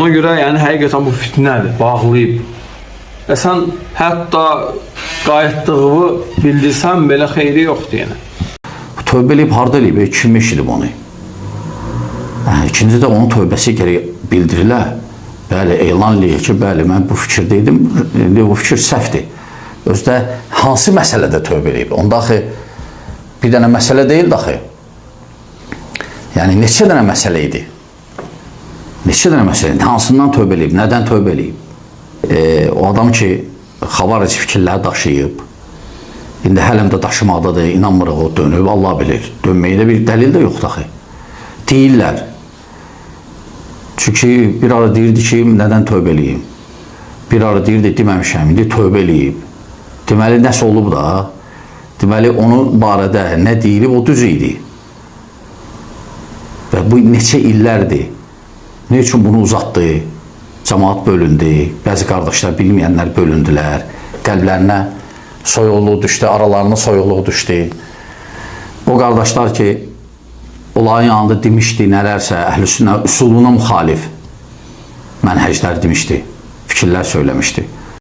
Ona görə yəni həqiqətən bu fitnədir, bağlayıb. Və sən hətta qayıtdığını bildirsən belə xeyri yoxdur yəni. Tövbə eləyib, harda eləyib? Kim eşidib onu? Hə, ikinci də onun tövbəsi gərək bildirilə. Bəli, elan eləyir ki, bəli, mən bu fikirdə idim, indi bu fikir səhvdir. Özdə hansı məsələdə tövbə eləyib? Onda axı bir dənə məsələ deyildi axı. Yəni neçə dənə məsələ idi? Neçə dənə məsələ idi? Hansından tövbə eləyib? Nədən tövbə eləyib? O adam ki, xavaric fikirləri daşıyıb, İndi hələm də daşımaqdadır, inanmırıq o dönüb, Allah bilir. Dönməyə də bir dəlil də yoxdur axı. Deyirlər. Çünki bir ara deyirdi ki, nədən tövbə eləyim? Bir ara deyirdi, deməmişəm, indi tövbə eləyib. Deməli, nəsə olub da. Deməli, onun barədə nə deyilib, o düz idi. Və bu neçə illərdir. Nə üçün bunu uzatdı? Cəmaat bölündü. Bəzi qardaşlar bilməyənlər bölündülər. Qəlblərinə soyuqluq düşdü, aralarına soyuqluq düşdü. O qardaşlar ki, onların yanında demişdi nələrsə əhl-i sünnə üsuluna müxalif mənhəclər demişdi, fikirlər söyləmişdi.